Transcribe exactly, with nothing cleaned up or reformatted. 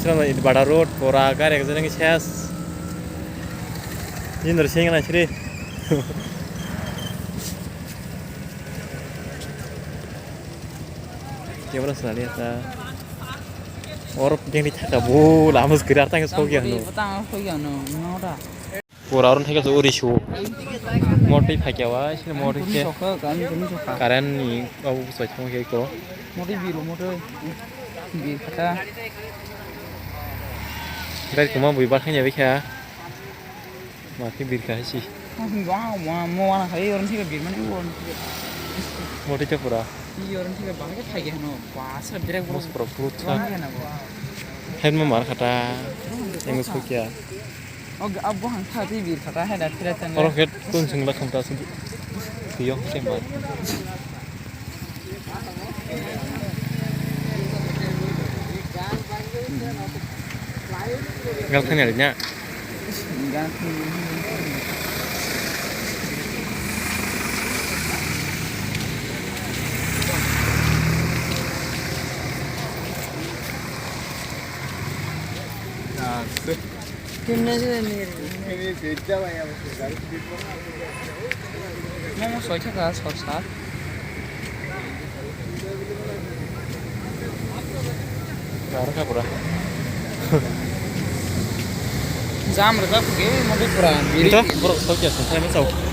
Bada road pura gari ekjani ses. Jindar sing na sri. Camera sali ta. Or jengni thaka bu lamus girar tang sok ya no. Tang sok ya no. Pura aron theka so uri su. Motwi phakya wa sini motwi ke. Current ni abu soi thang ke ko. Motwi biru motwi. Bir kata. Gari kuma bui ba thangya bikha. Ma khe bir kha si. Mo wana khai yor thika bir mani yor. Motwi cha pura. Yor thika ba ke phai ke no. Ba sa direct bro. Mos pura pura cha. Head ma mar khata. Engus ko kya. Og abo han kha ti bir khata head at thira tang. Oro head tun sing la kham ta su. Tiyo ke ma. Gal thani ari nya. Momo soi thaka sor sar. Narwkha pura. Jam rwjak khe momo pura. Ito borok soi kya song thai ma chao.